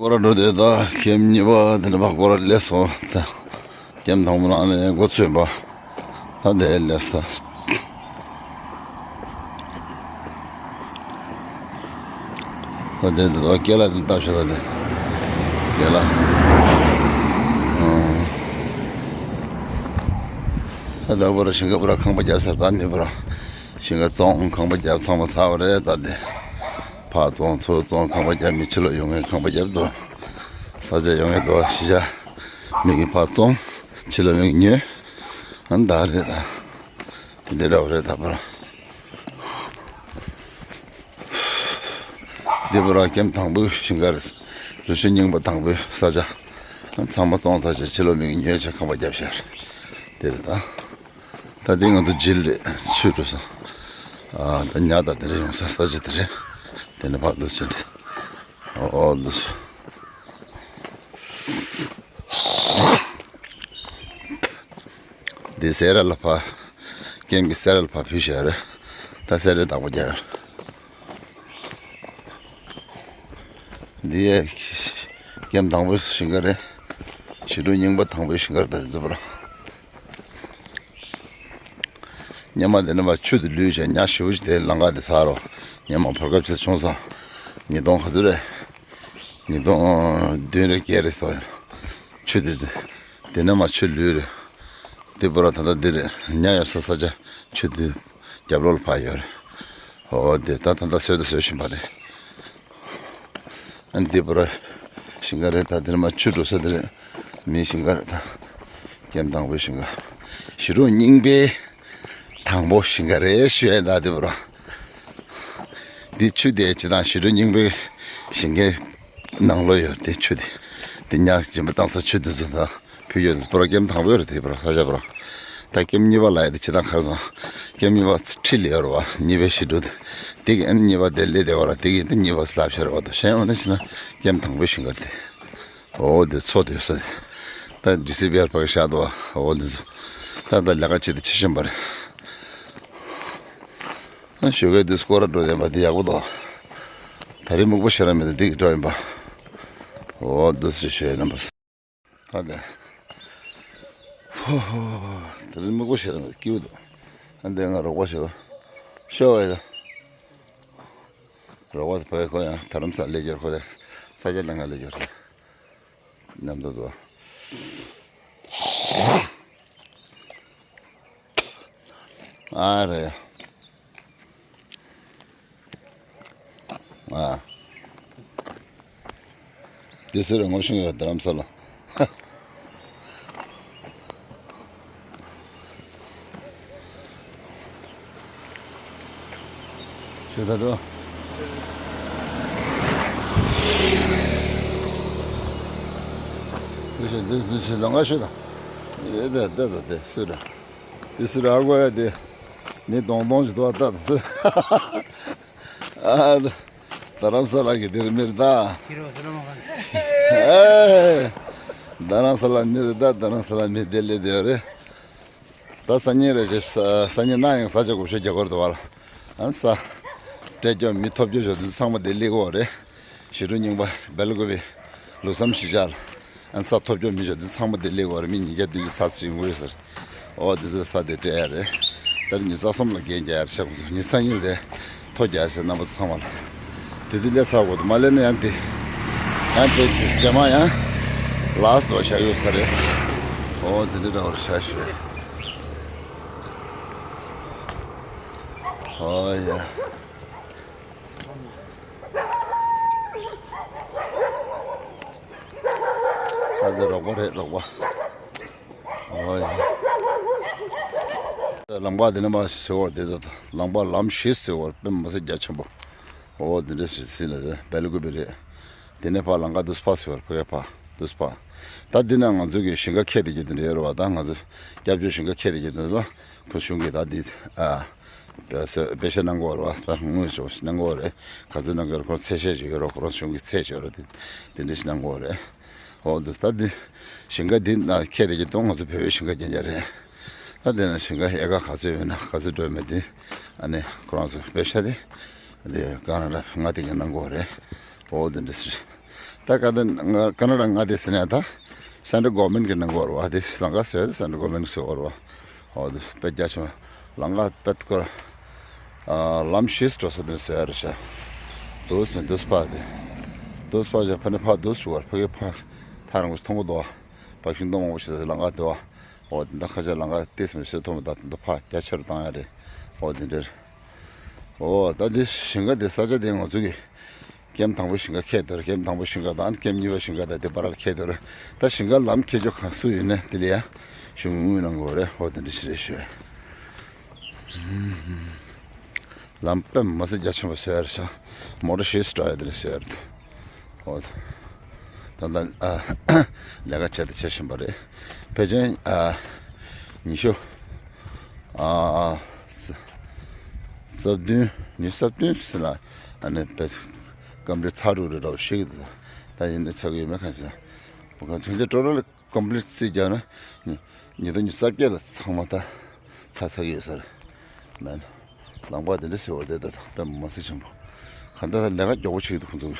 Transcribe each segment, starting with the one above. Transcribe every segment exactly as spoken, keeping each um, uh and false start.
སྐོར་ར་འགྲོ་དེ་ད་ཀེམ་གཉིས་པ་དེ་ནས་ཕར་སྐོར་ར་སླེབས་སོང་། ད་ཀེམ་དང་པོ་ནང་ནས་འགོ་ཚུགས་པ། ད་དེ་སླེབས་ས། ད་དེ་འདི་ད་ཀེ་ལ་དེ་ལྟ་ཤོག་ད་དེ་ཀེ་ལ། ད་ད་པོ་ར་ཞིང་ཁ་པོ་ར་ཁང་པ་རྒྱབ་ས་རེད། ད་འདི་པོ་ར་ཞིང་ཁ་བཙོང་ཁང་པ་རྒྱབ་ཚང་མ་ཚར་བ་རེད། ད་དེ། ཕར་བཙོང་ཚུར་བཙོང་ཁང་པ་རྒྱབ། མི་ཕྱི་ལོགས་ཡོང་མཁན་ཁང་པ་རྒྱབ་འདུག་ས་ཆ་ཡོང་མཁན་འདུག་གཞིས་ཆགས་མི་གིས་ཕར་བཙོང་། ཕྱི་ལོགས་མི་གིས་ཉོས། ཨ་ནི་ད་རེད་ད། དེ་འདྲ་འདྲ་བོ་རེད་ད་པར། འདི་པར་ཀེམ་དང་པོའི་ཞིང་ཁ་རེད། རི་ཆུ་རྙིང་པ་དང་པོའི་ས་ཆ། ཨ་ཚང་མ་བཙོང་ཚར་བྱས་ཕྱི་ལོགས་མི་གིས་ཉོས་བྱས་ཁང་པ་རྒྱབ་ཤར། དེ་རེད་ད། ད་འདི་ང་ཚོ་བརྗིད་རེད། ཆུ་འགྲོ་ས། ཨ་ད་ཉ་ད་དེ་རེད། ཡོང་ས་ས་ཆ་དེ་རེད། དེ་ནས་ཕར་ལོག་ཕྱིན་ཏེ། ཨོ་ལོག་ཕྱིན། འདི་སེ་ར་ལ་ཕར། ཀེམ་གྱི་སེ་ར་ལ་ཕར་ཕུལ་བཞག་རེད། ད་སེ་རའི་བདག་པོ་རྒྱག་ཡོད། འདི་ཀེམ་དང་པོའི་ཞིང་ཁ་རེད། ཞི་ཁྲོན་རྙིང་པ་དང་པོའི་ཞིང་ཁ་རེད། ད་འདི་ཚོ་པར། སྔོན་མ་དེ་ནས་མར་ཆུ་དེ་ལུད་བྱས་ཉ་ཞེ་པོ་ཅིག་དེ་ལམ་ཁ་དེ་ཟ་རོ། སྔོན་མ་བར་སྐབས་ཅིག་བྱུང་སོང་། ཉིས་སྟོང་ག་ཚོད་རེད། ཉིས་སྟོང་བདུན་རེད་བརྒྱད་རེད་ཟེར། ཆུ་དེ་དེ་དེ་ནས་མར་ཆུ་ལུད་རེད། དེ་པོ་ར་ད་ལྟ་འདི་རེད། ཉ་ཡོད་ས་ས་ཆ་ཆུ་དེ་རྒྱབ་ལོགས་ལ་ཕར་ཡོད་རེད། ཨོ་དེ་ད་ད་ལྟ་བཟོས་དང་བཟོ་བཞིན་པ་རེད། ཨ་འདི་པར་ཞིང་ཁ་རེད། ད་འདིར་མར་ཆུ་འགྲོ་ས་དེ་རེད། མིའི་ཞིང་ཁ་རེད་ད། ཀེམ་དང་པོའི་ཞིང་ཁ། ཞི་ཁྲོན་རྙིང་པའི་དང་པོ་ཞིང་ཁ་རེད་ཞུ་ཡ་ད་འདི་པར། འདི་ཆུ་དེ་སྤྱིར་བཏང་ཞི་ཁྲོན་རྙིང་པའི་ཞིང་ཁའི་ནང་ལོགས་ཡོད་དེ་ཆུ་དེ། དེ་ཉ་སྦྱིན་པ་བཏང་ས་ཆུ་དེ་ཚོ་ད། ཕུལ་ཡོད། པོ་ར་ཀེམ་དང་པོ་རེད་དེ་པོ་ར་ས་ཆ་པོ་ར། ད་ཀེམ་གཉིས་པ་ལ་ཡ་དེ་ཇི་ལྟར་ཁར་སང་། ཀེམ་གཉིས་པ་ཁྲིད་ལས་ཡོད་རེད་བ། གཉིས་པའི་ཞི་ཁྲོན་དེ། དེ་གི་ཨན་གཉིས་པ་དེ་ལས་དེ་བ་ར་དེ་གི་ཨན་གཉིས་པ་སླབ་ཤར་བ་དང་གཞན་འོ་ན་ཕྱིན་ན་ཀེམ་དང་པོའི་ཞིང་ཁ་དེ། འོ་དེ་མཚོ་དེ་ས་དེ། ད་ཇི་སི་བི་ཨར་ཕ་གི་ཤག་ཏུ་བ་འོ་དེ་ཚོ། ད་ད་ལས་ཀ་ཅི་དེ་བྱེད་བཞིན་པ་རེད། ཨ་ཞོགས་ཀས་དུས་སྐོར་ར་འགྲོ་ཡིན་པ་དེ་ཡག་པོ་འདུག་ད་རེས་སྨུག་པ་ཤར་ར་མེད་དེ་འདི་གི་འགྲོ་ཡིན་པ། འོ་དུ་སི་ཤོད་ཡིན་པ། ད་ལྟ། ཧོ་ཧོ། དེ་རིང་སྨུག་པ་ཞེ་དྲག་མེད། སྐྱིད་པོ་འདུག་ཨ་འདི་ང་རོགས་པ་བྱེད་པ། ཤོག་ཨེ་ད། རོགས་པ་དེ་ཕ་གི་ཁོ་ཡང་དྷ་རམ་ས་ལ་སླེབས་ཡོད། ཁོ་དེ་ས་ཆ་ལ་ང་སླེབས་ཡོད་རེད། མཉམ་དུ་འདུག་ཨ་རེད། ཨ། དེ་སུ་རེད། ངོ་ཤེས་ཡོད། རྡ་རམ་ས་ལ། ཤོད་ད་འགྲོ། དེ་ཤོད་དེ་དེ་ཤོད་ལ་ང་ཤོད་ད། དེ་དེ་དེ་དེ་སུ་རེད། དེ་སུ་རེད། ཨ་གོ་ཡ་དེ། མི་གདོང་གདོང་ཞིག་འདུག་ཨ་ད་དེ་སུ། ཨ། རྡ་རམ་ས་ལ་གི་དེར་མི་རེད་ད། ཁྱེད་རང་ཟེར་ལ་མ་ག་ནས། ཨེ། རྡ་རམ་ས་ལ་མི་རེད་ད། རྡ་རམ་ས་ལ་མི་དེ་ལས་དེ་རེད། ད་སང་ཉིན་རེ་ཞིག་ས་སང་ཉིན་གནངས་ཡང་ས་ཆ་དགུ་ཤོད་རྒྱ་གར་དུ་བར། ཨན་ས། སྤྲད་རྒྱུ་མི་ཐོབ་རྒྱུ་ཞོ་དུ་ཚང་མ་དེ་ལས་གོ་རེད། ཞི་ཁྲོན་རྙིང་པ་སྦེལ་ཀོབ་པི། ལུགས་བསམ་གཞིས་ཆགས་ལ། ཨན་ས་ཐོབ་རྒྱུ་མི་ཞོ་དུ་ཚང་མ་དེ་ལས་གོ་རེད། མི་ཉིས་བརྒྱ་བདུན་ཅུ་ཚ་ཚིག་ངུས་ཟེར། ཨོ་དེ་ཚོའི་ས་དེ་སྤྲད་ཡ་རེད། ད་རེས་ཉི་ཤུ་རྩ་གསུམ་ལ་རྒན་རྒྱག་ཡ་རེད་ཤག་ཁོང་ཚོ་ཉི་ཤུ་རྩ་གཉིས་ལ་དེ་ཐོ་རྒྱག་ཡ་རེད་ཤག་རྣམ་པ་ཚོ་ཚང་མ་ལ། དེ་དུས་སླེབས་ཚར་དགོས་འདུག་མ་སླེབས་ན་ཡང་དེ། ཡང་དེ་རྗེས་མ་ཡང་ལཱ་སི་ཊི་བ་བཞག་ཡོད་ས་རེད། ཨོ་དེ་འདྲ་འདྲ་བོར་བཞག་ཞུ། ཨོ་ཡ། ཨ་འདི་རོགས་པ་རེད། རོགས་པ། ཨོ་ཡ། ལམ་ཁ་འདི་ནས་མར་ཟེར་བར་དེ་ཚོ་ལམ་ཁ་ལམ་བཞི་ཟེར་བར་དཔེ་མི་སྲིད་རྒྱ་ཆེན་པོ། ཨོ་འདི་འདྲ་ཞིག་ཟིན་ལ་དེ་སྦེལ་ཀོབ་པི་རེད། དེ་ནས་ཕར་ལམ་ཁ་དུས་ཕར་ཟེར་བར་ཕ་གི་ཕར་དུས་ཕར། ད་འདི་ན་ང་ཚོ་གི་ཞིང་ཁ་ཁྱེར་བསྡད་ཀྱི་དེ་འདྲ་ཡོད་རེད་བ། ད་ང་ཚོ་སྐྱབས་བཅོལ་ཞིང་ཁ་ཁྱེར་བསྡད་ཀྱི་དེ་ལ་ཁོ་གཞུང་གིས་ད་འདི་ཨ། དཔེ་ཆ་གནང་གོ་རེད་བ། ད་དངུལ་ཞིག་གནང་གོ་རེད། ག་ཚོད་གནང་གི་རེད། ཁོ་ཚད་ཤེས་ཅིག་ཡོད་རེད། ཁོ་རང་གཞུང་གི་ཚད་ཅིག་ཡོད་རེད། དེ་དེ་འདྲ་ཞིག་གནང་གོ་རེད། འོ་འདུག་ད་འདི་ཞིང་ཁ་འདི་ན་ཁྱེད་དེ་གི་དོན་ང་ཚོ་བོད་པའི་ཞིང་ཁ་རྐྱང་རྐྱང་རེད། ད་འདི་ན་ཞིང་ཁ་ཨེ་ཀ་ག་ཚོད་ཡོད་ན་ག་ཚོད་འགྲོ་མེད་དེ་ཨ་ནི་ཁོ་རང་ཚོ་དཔེ་ཆ་དེ་འདི་ག་རང་ལ་ང་དེ་གི་གནང་གོ་རེད། འོ་འདི་འདྲ་ཞིག་ད་ག་ད་ང་ཀ་ན་ཌ་མངའ་སྡེ་ཟེར་ནས་ད་སེན་ཊལ་གོ་ཝར་མེན་ཊི་གི་ནང་གོ་ར་བ། དེ་ལམ་ཁ་བཟོས་ད་སེན་ཊལ་གོ་ཝར་མེན་ཊི་གི་བཟོས་གོ་ར་བ། འོ་དེ་དཔེ་རྒྱ་ཆེ་བ། ལམ་ཁ་དཔེ་ཀོ་ཨ་ལམ་བཞི་འགྲོ་ས་དེ་ནས་བཟོས་ར་ཤག་དུས་སུ་དུས་སུ་ཕར་དེ། དུས་སུ་ཕར་ཞག་ཕ་ནི་ཕར་དུས་སུ་བར་ཕ་གི་ཕ་ཐག་རིང་པོ་མཐོང་གི་འདུག་ཕ་ཤུན་ཏོང་མང་པོ་ཞིག་ལམ་ཁ་འདུག་འོ་དེ་འདྲ་ཁ་ཤས་ལམ་ཁ་ཏིས་མི་བཟོས་ཐུབ་མི་ད་དེ་འདུག་ཕ་རྒྱ་ཆེ་རུ་བཏང་ཡ་རེད། འོ་དེ་འདྲ་རེད། འོ་ད་འདི་ཞིང་ཁ་འདི་ས་ཆ་འདི་ང་ཚོ་གི་ཀེམ་དང་པོ་ཞིང་ཁ་ཁེལ་འདུག་ཀེམ་དང་པོ་ཞིང་ཁ་དང་ཀེམ་གཉིས་པ་ཞིང་ཁ་དང་འདི་བར་ལ་ཁེལ་འདུག་ད་ཞིང་ཁ་ལམ་ཁེལ་རྒྱུ་གང་སུ་ཡོད་ན་དེ་ལ་ཡ་གཞུང་གི་དངུལ་གནང་དགོས་རེད། འོ་དེ་འདྲ་ཞིག་རེད་ཞུ། ལམ་དཔེ་མི་སྲིད་རྒྱ་ཆེན་པོ་བཟོས་ཡ་རེད་ཤག་མོ་ཊ་བཞི་སུ་འགྲོ་ཡ་དེ་འདྲ་བཟོས་ཡ་རེད། འོ་ད་ད་ལས་ཀ་བྱས་ཏེ་བྱེད་བཞིན་པ་རེད། ཕལ་ཆེར་ཉི་ཤུ་ཨ་རྩ་བདུན་ཉི་ཤུ་རྩ་བདུན་ཟེར་ན་ཨ་ནི་དཔེ་སྐམ་རི་ཚ་དྲུག་རེ་འདྲ་བོ་ཞིག་གི་འདུག་ད་ཡིན་ནའི་ཚ་གི་ཡོད་མེད་གང་ཤེས། བུ་གང་ཐོན་རྒྱ་སྤྲོ་ར་ལ་ཀོམ་པི་ལིཊ་རྩིས་རྒྱག་ན་ཉི་ཉི་ཟླ་ཉི་ཤུ་རྩ་བརྒྱད་ལ་ཚང་མ་ད་ཚ་ཚ་གི་ཡོད་ས་རེད། མེད་ན་ལམ་ཁ་དེ་འདྲ་ཟེར་བ་དེ་ད་ད་དཔེ་མ་སྲིད་ཆེན་པོ་གང་ལྟར་ལས་ཀ་མགྱོགས་པོ་བྱེད་ཀྱི་འདུག་ཁོང་ཚོ་གི།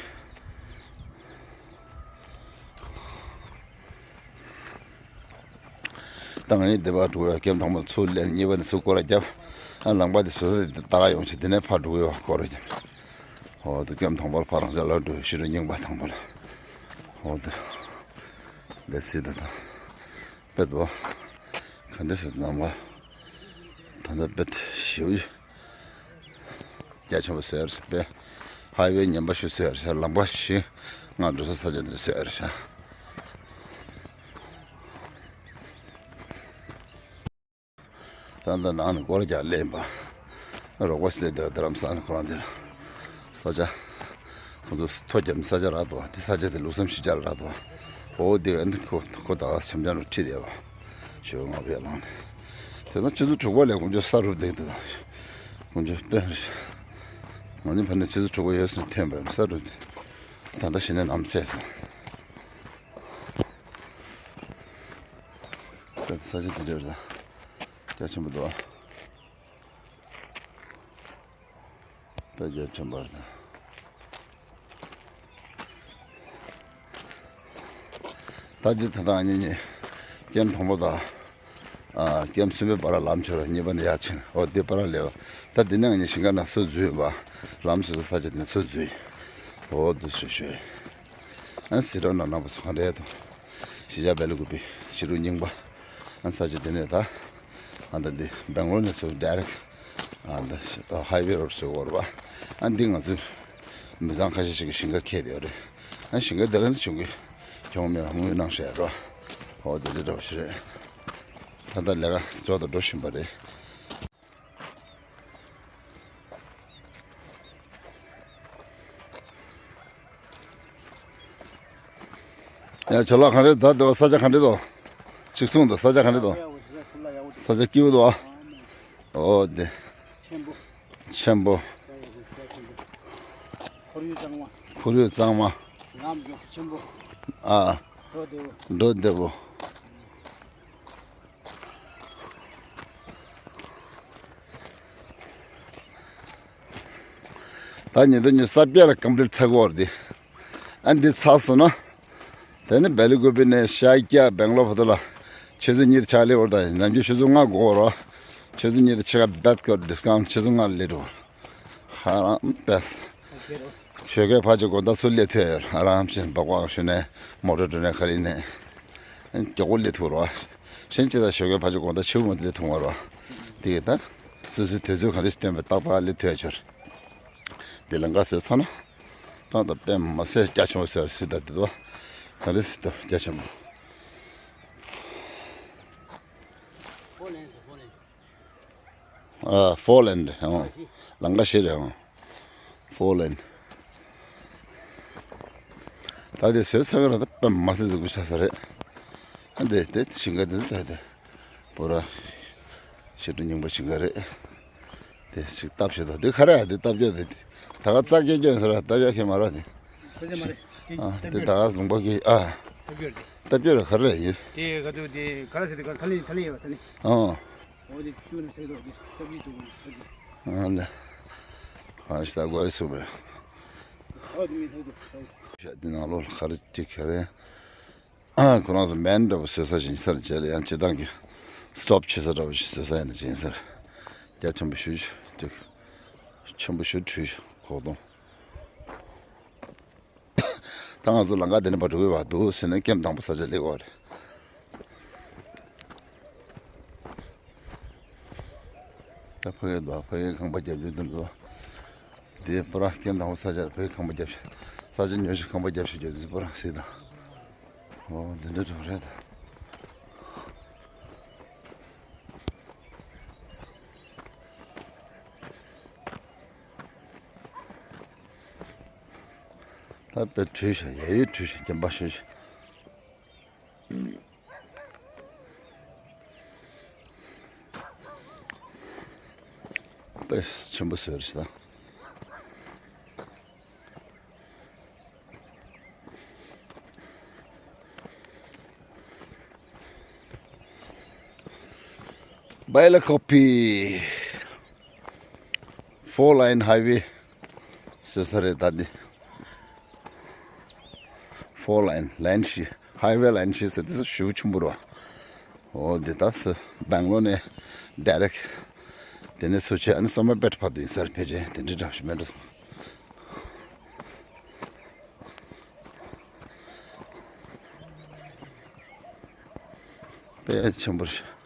ད་ང་གཉིས་སྡེ་བར་འགྲོ་བའི་ཀེམ་དང་པོ་ཚུར་ལེན། གཉིས་པ་ནས་ཚུར་སྐོར་ར་བརྒྱབ། ཨ་ལམ་ཁ་དེ་བཟོ་ས་དེ་ད་ག་ཡོང་ཆེ་དེ་ནས་ཕར་འགྲོ་གི་ཡོད་སྐོར་ར་བརྒྱབ། འོ་དུ་ཀེམ་དང་པོར་ཕར་རང་ཅག་ལ་འགྲོ་ཤི་རུ་རྙིང་པ་དང་པོ་ལ། འོ་དུ་ལས་སྲིད་དུ་དང་པེད་བ་ག་འདྲ་ཟེར་ནམ་བ་ད་ལྟ་པེད་ཞིའུ་རྒྱ་ཆེན་པོ་ཟེར་པས་ཧའི་ཝེ་ངན་པ་ཞིག་ཟེར་ཤག་ལམ་ཁ་ཞིག་ང་འགྲོ་ས་ས་ཆ་འདིར་ཟེར་ཤག་ད་ལྟ་ནང་ནས་སྐོར་རྒྱག་སླེབས་པ། རོགས་པ་སླེབས་དེ་རྡ་རམ་ས་ལ་ཁོ་རང་དེ་ལ་ས་ཆ་ཁོ་ཚོ་ཐོ་རྒྱབ་ནས་ས་ཆ་རག་འདུག་དེ་ས་ཆ་དེ་ལུགས་བསམ་ཞིག་ཅར་རག་འདུག་འོ་དེ་ཨ་ནི་ཁོ་ཁོ་ད་ག་འཆམ་འཆམ་རུ་ཁྲིད་བསྡད་པ། ཞོགས་ང་བས་ལངས་ནས་དེ་ཚང་ཆུ་ཚོད་དྲུག་པ་ལས་དཀོན་མཆོག་ས་རུབ་བསྡད་འདུག་དཀོན་མཆོག་དཔེ་ང་ནི་ཕ་ནས་ཆུ་ཚོད་དྲུག་པ་ཡོད་སོང་ཐོན་པ་ས་རུབ་ད་ལྟ་ཞི་ནས་ནམ་ཚད་སོང་། ད་ས་ཆ་དེ་འདྲ་རེད། རྒྱ་ཆེན་པོ་འདུག་ཨ། དཔེ་རྒྱ་ཆེན་པོ་རེད། ད་འདི་ད་ལྟ་ང་གཉིས་ཀེམ་དང་པོ་དང་། ཨ་ཀེམ་གསུམ་པའི་བར་ལ་ལམ་ཆོད་ར་གཉིས་པ་ནས་ཡར་ཕྱིན། འོ་འདི་བར་ལ་སླེབས། ད་འདི་ནས་ང་གཉིས་ཞིང་ཁ་ནང་ཚུར་འཛུལ་བ། ལམ་བཟོ་ས་ས་ཆ་འདི་ནས་ཚུར་འཛུལ། འོ་འདི་ཞུ་ཞུ། ཨ་སི་རོ་ན་ན་པ་སོ་ག་རེད་དོ། ཤི་ཇ་བེ་ལུ་གུ་པི་ཤི་རུ་རྙིང་པ། ཨ་ས་ཆ་དེ་ནས་ད། ཨ་ད་འདི་སྦེང་ལོར་ནས་ཚུར་ཌའི་རེག་ཨ་ད་ཧའི་ཝེ་རོ་ཌི་བཟོ་གི་ཡོད་རེད་པ། ཨ་འདི་ང་ཚོའི་མི་ཚང་ཁ་ཤས་ཤིག་གི་ཞིང་ཁ་ཁེལ་བསྡད་ཡོད་རེད། ཨ་ཞིང་ཁ་འདི་ལ་ནི་བྱུང་གི་གྱོང་མེད་པ་དངུལ་གནང་བཞག་ཡོད་རེད་པ། འོ་དེ་འདྲ་འདྲ་བོ་ཞིག་རེད། ད་ལྟ་ལས་ཀ་མགྱོགས་དུ་འགྲོ་བཞིན་པ་རེད། ཡ་ཇོ་ལགས་ག་འདྲ་འདུག་ས་ཆ་ག་འདྲ་འདུག་ཅིག་གསུངས་འདུག་ས་ཆ་ག་འདྲ་འདུག་ས་ཆ་སྐྱིད་པོ་འདུག་ཨ། འོ་དེ། ཆེན་པོ། ཆེན་པོ། ཁོར་ཡུག་གཙང་མ། ཁོར་ཡུག་གཙང་མ། ལམ་རྒྱུ་ཆེན་པོ། ཨ། འགྲོ་བདེ་པོ། འགྲོ་བདེ་པོ། ད་ཉིན་དུ་ཉི་ཤུ་རྩ་བརྒྱད་ལ་ཀམ་པི་ལིཊ་ཚར་གི་ཡོད་རེད། ཨ་འདི་ཚར་སོང་ན། དེ་ནི་བེ་ལི་གུ་པི་ནས་ཤར་རྒྱག་སྦེང་ལོར་བར་དུ་ལ་ཆུ་ཚོད་གཉིས་དེ་ཆག་སླེབས་ཡོད་རེད། ད་ནམ་རྒྱུན་ཆུ་ཚོད་ལྔ་འགོར་རོ། ཆུ་ཚོད་གཉིས་དེ་ཕྱེད་ཀ་བེད་ཀོ་ཌིས་ཀའུན་ཊི་ཆུ་ཚོད་ལྔ་ལ་སླེབས་འགྲོ། ཧ་རང་པེས། ཞོགས་ཀས་ཕར་ཕྱིན་དགོང་དག་ཚུར་སླེབས་ཐུབ་ཡོད། ཨ་རམ་བྱས་སྦག་སྦག་ཞུ་ནས་མོ་ཊ་འགྲོ་ནས་ག་རེ་ནས་མགྱོགས་པོ་སླེབས་ཐུབ་རོགས། གཞན་ཅི་ལྟར་ཞོགས་ཀས་ཕར་ཕྱིན་དགོང་དག་ཕྱི་པོ་མ་སླེབས་ཐུབ་མ་རོགས། དེ་ཡིན་ད། སོ་སོའི་དུས་ཚོད་ག་རེ་སྟོན་པའི་ཏག་ཏག་སླེབས་ཐུབ་ཡ་ཆོར། དེ་ལ་འགའ་བཟོས་ཚར་ན། ཏག་ཏག་དཔེ་མ་སྲིད་རྒྱ་ཆེན་པོ་བཟོས་སྲིད་ད་དེ་དོ། ག་རེ་སྲིད་དོ་རྒྱ་ཆེན་པོ། ཨ་ཕོ་ལན་རེད་ཨང་། ལམ་ཁ་ཤེས་རེད་ཨང་། ཕོ་ལན། ད་དེ་བཟོས་ཚར་གི་རེད། ད་དཔེ་མ་སྲིད་གཟིགས་པོ་ཆགས་ས་རེད། ཨ་འདི་དེ་ཞིང་ཁ་འདི་ཚོ་ད་དེ་པོ་ར་ཞི་ཁྲོ་རྙིང་པ་ཞིང་ཁ་རེད། དེ་ཞིག་བཏབ་ཤེས་དོ། འདི་ག་རེ་ཨ་འདི་བཏབ་རྒྱུ་དེ་ད་ག་རྩ་སྐྱེ་རྒྱུ་ཡིན་ཟེར་བ་བཏབ་ཡ་ཁྱེད་མ་ར་དེ། ས་ཆ་མ་རེད། ཨ་འདི་ད་ག་ལུང་པ་གི་ཨ་བཏབ་རྒྱུ་རེད། བཏབ་རྒྱུ་རེད་ག་རེ་ཡིན། དེ་ག་ཚོད་དེ་ག་རེ་ཟེར་དེ་ག་ཐ་ལི་ཐ་ལི་ཡོད་ཐ་ལི། ཨང་། འོ་དེ་བཅུག་ནས་ཟེར་དོ་དེ་ཐབས་ཀྱིས་བཅུག་ནས་ཟེར་དོ། ཨ་ལེ། ཨ་ཤི་ད་གོ་ཡི་སུ་བས། འོ་དེ་མི་ཐབས་དོ། འདི་ནང་ལོགས་ལ་ག་རེ་ཅིག་ག་རེ། ཨ་ཁོ་རང་ཚོ་མེན་འདྲ་པོ་བཟོས་ས་ཞིག་ཡིན་ས་རེད། རྗེས་ལ་ཡང་སྤྱི་བཏང་གི་སི་ཊོབ་བྱེད་ས་འདྲ་པོ་ཞིག་བཟོས་ས་ཡིན་ན་ཅིག་ཡིན་ས་རེད། རྒྱ་ཆེན་པོ་ཞེ་པོ་ཅིག་ཆེན་པོ་ཞེ་པོ་བྲིས་ཤག་གོག་སྟོང་། ད་ང་ཚོ་ལམ་ཁ་དེ་ནས་ཕར་འགྲོ་གི་ཡོད་པ་འདུག་ཟེར་ནས་ཀེམ་དང་པོ་ས་ཆ་སླེབས་པ་རེད། ད་ཕ་གི་འདུག་ཕ་གི་ཁང་པ་རྒྱབ་ཀྱི་འདུག་འདུག་དེ་པུ་ར་ཀེམ་དང་པོ་ས་ཆ་རེད། ཕ་གི་ཁང་པ་རྒྱབ་ས་ཆ་ཉོ་ཆ་ཁང་པ་རྒྱབ་ཤིག་རྒྱབ་དེ་པུ་ར་སི་དང་། ཨོ་འདི་འདྲ་འགྲོ་རེད་ད། ད་དཔེ་བྲོས་ཤག་ཡ་ཡོད་བྲོས་ཤག་རྒན་པ་ཞོད་ཤག་དཔེ་ཆེན་པོ་བཟོས་རེད་ཤག Bailakopi four lane highway ཟེར་ས་རེད་ད་འདི། Four lane ལན་བཞི། Highway ལན་བཞི་ཟེར་དུས་ཞེ་པོ་ཆེན་པོ་རེད་པ། འོ་འདི་ད་སི་སྦེང་ལོར་ནས་ཌའི་རེག་དེ་ནས་ཚུར་ཆས། ཨ་ནི་སོ་མ་པེ་ཊ་བར་དུ་ཡིན་ས་རེད། ཕལ་ཆེར་དེ་འདྲའི་འདྲ་ཞིག་མེད་འགྲོ་སོང་། དཔེ་ཆེན་པོ་རེད།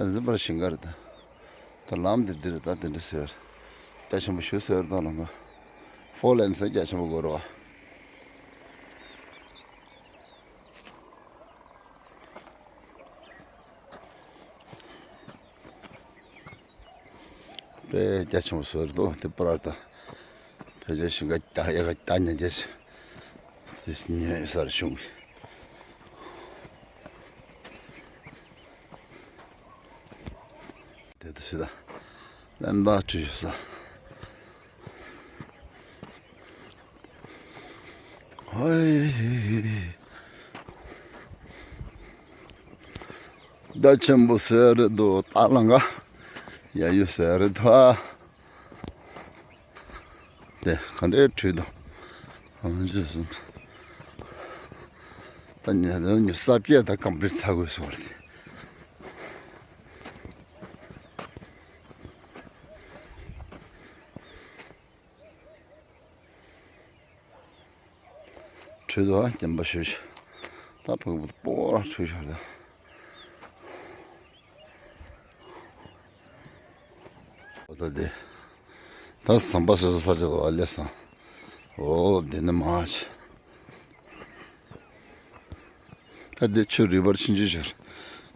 ཨ་འཛིན་པར་ཞིང་ཁར་ད། ད་ལམ་འདི་འདིར་ད་དེ་འདྲ་ཟེར། རྒྱ་ཆེན་པོ་ཞུ་ཟེར་ད་ལམ་ཁ། ཕོར་ལེན་ཟེར་རྒྱ་ཆེན་པོ་དགོས་རེད་པ། དཔེ་རྒྱ་ཆེན་པོ་བཟོས་འདུག་དེ་པར་ད། ཕལ་ཆེར་ཞིང་ཁ་རྒྱག་ཡ་ག་རྒྱག་ཉན་རྒྱ་ཆེ། དེ་ཉོས་སར་བྱུང་གི། དེ་ད་ཞི་ད། ལན་ད་བྲིས་ས། ཧོའི། ད་ཆེན་པོ་ཟེར་རེད་འདུག་ད་ལང་ག་ཡ་ཡོད་ཟེར་རེད་ད། དེ་ག་འདྲའི་བྲིས་འདུག་ཨང་ཅི་སོང་། ད་ཉལ་དོན་ཉུ་ས་བྱས་ད་ཀམ་པི་ལིཊ་ཚར་དགོས་སོང་རེད། བྲོས་འདུག་ཨ་སྐྱེམ་པ་ཞུ་ཞིག་ད་ཕུག་པོ་སྤོ་ར་བྲོས་ཤོར་ད། ཨོ་ད་དེ། ད་ཟམ་པ་བཟོ་ས་ས་ཆ་དུ་བ་ལས་སོང་། ཨོ་དེ་ནི་མ་ཆེ། ད་དེ་ཆུ་རི་བར་ཆུང་ཆུང་ཆུ།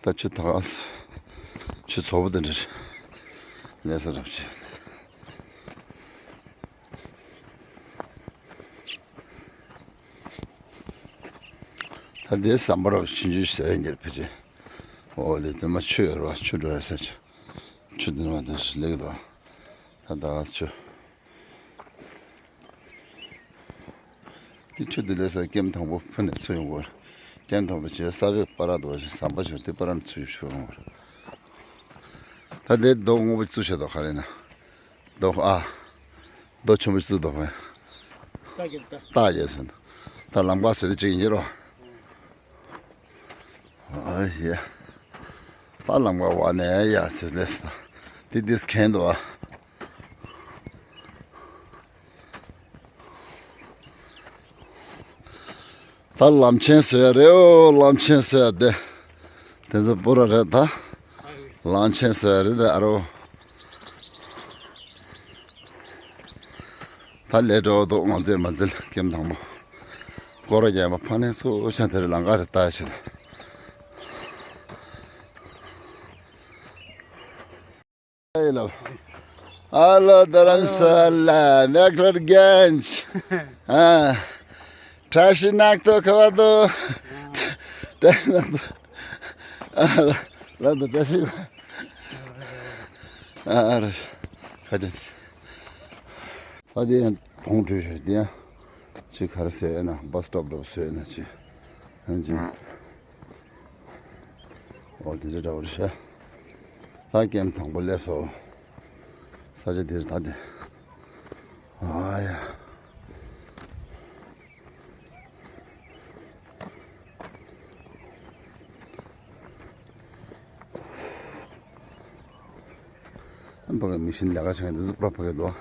ད་ཆུ་ད་ག་ས། ཆུ་ཚོགས་པ་དེ་འདྲ་རེད། ལས་ས་རབ་ཆེ། ད་དེ་ཟམ་པ་རབ་ཆུང་ཆུང་ཟེར་ཡིན་གྱི་རེད་ཕལ་ཆེར། ཨོ་དེ་དེ་མ་ཆུ་ཡོད་རེད་པ། ཆུ་འགྲོ་ཡ་ས་ཆུ། ཆུ་དེ་ནི་མ་དེ་ལེགས་འདུག་ད་ད་ག་ས་ཆུ། དེ་ཆུ་དེ་ལས་ས་ཀེམ་དང་པོ་ཕུ་ནས་ཚུར་ཡོང་གི་རེད། ཀེམ་དང་པོ་བྱས་ས་བེག་པ་ར་དོ་ཞིག་ཟམ་པ་ཞིག་དེ་པ་ར་ནས་ཚུར་ཡོང་གི་རེད། ད་དེ་རྡོ་སྔོན་པོ་བཙུགས་བྱས་དོ་ག་རེ་ན། རྡོ་ཨ། རྡོ་ཆེན་པོ་བཙུགས་དོ་བས། ད་ཡོད་སོང་། ད་ལམ་ཁ་ཟེར་དེ་ཅིག་ཡིན་རོ། ཨ་ཡ། ད་ལམ་ཁ་བ་ནས་ཡ་སི་ལེ་སི་ད། དེ་དེ་སི་ཁེན་དོ་ཨ། ད་ལམ་ཆེན་ཟེར་རེད། ཨོ་ལམ་ཆེན་ཟེར་དེ། དེ་ཚོ་པུ་ར་རེད་ད། ལམ་ཆེན་ཟེར་རེད་ད་ཨ་རོ། ད་ལས་འགྲོ་འདུག་ང་ཚོས་མ་འཛིན་ཀེམ་དང་པོ། སྐོར་ར་རྒྱག་པ་ཕ་ནས་ཚུར་ཆ་དེར་ལམ་ཁ་དེ་ལྟ་ཞིག་ཨེ་ལོ། ཨ་ལོ་རྡ་རམ་ས་ལ། མེག་ལོར་གན་ཇི། ཨ། བཀྲ་ཤིས་ནག་ཏོ་ཁ་བ་ཏོ། བཀྲ་ཤིས་ནག་ཏོ། ཨ་ལོ་ལ་ཏོ་བཀྲ་ཤིས། ཨ་ར་ཁ་ཅན། ད་དེ་ཡང་དོང་བྲུས་ཤོར་དེ་ཡང་ཅི་ག་རེ་ཟེར་ན་བྷ་སི་སི་ཊོབ་འདྲ་པོ་བཟོས་ན་ཅི་ཡང་ཅི། ཨོ་དེ་འདྲ་འདྲ་པོ་རེད་ཤག་ད་ཀེམ་དང་པོ་སླེབས་སོང་། ས་ཆ་འདིར་ད་དེ། ཨ་ཡ། ཕ་གི་མི་ཤིན་ལས་ཀ་བྱེད་མཁན་འདི་ཟིག་པུ་ར་ཕ་གི་འདུག